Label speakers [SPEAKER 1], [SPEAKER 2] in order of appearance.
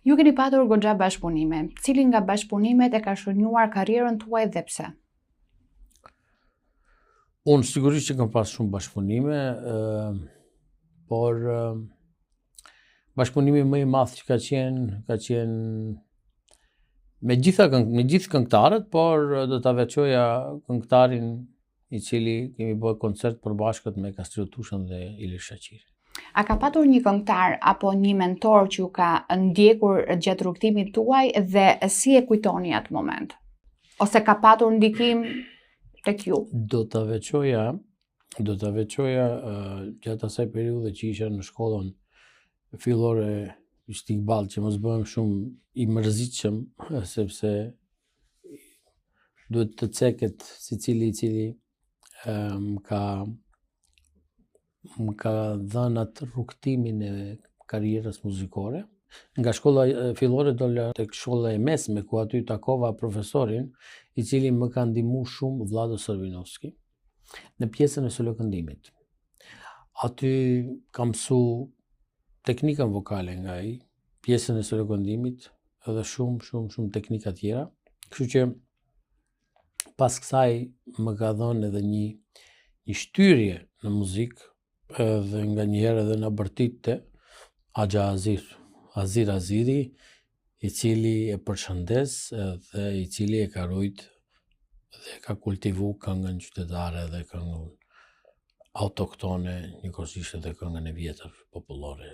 [SPEAKER 1] Ju keni patur goxha bashkëpunime. Cili nga bashkëpunimet e ka shënjuar karrierën tuaj dhe pse?
[SPEAKER 2] Unë sigurisht që kam pas shumë bashkëpunime, por bashkëpunimi më i madh që ka qenë, ka qenë me gjitha me gjithë këngëtarët, por do ta veçoja këngëtarin i cili kemi bërë koncert përbashkët me Kastriot Tushën dhe Ilir Shaqirin.
[SPEAKER 1] A ka patur një këngëtar apo një mentor që ju ka ndjekur gjatë rrugëtimit tuaj dhe si e kujtoni atë moment? Ose ka patur ndikim tek ju?
[SPEAKER 2] Do ta veçoja, do ta veçoja uh, gjatë asaj periudhe që isha në shkollën fillore Istikbal, që mos bëhem shumë i mërzitshëm, sepse duhet të ceket secili i cili më ka më ka dhënë atë rrugëtimin e karrierës muzikore. Nga shkolla fillore dola tek shkolla e mesme ku aty takova profesorin i cili më ka ndihmu shumë Vllado Sërvinovski në pjesën e solokëndimit. Aty kam mësu teknikën vokale nga ai, pjesën e solokëndimit edhe shumë shumë shumë teknika tjera. Kështu që pas kësaj më ka dhënë edhe një një shtyrje në muzikë edhe nganjëherë edhe na bërtitte Axha Azir, Azir Aziri, i cili e përshëndes edhe i cili e ka rujt dhe e ka kultivu këngën qytetare dhe këngën autoktone, njëkohësisht edhe këngën e vjetër popullore.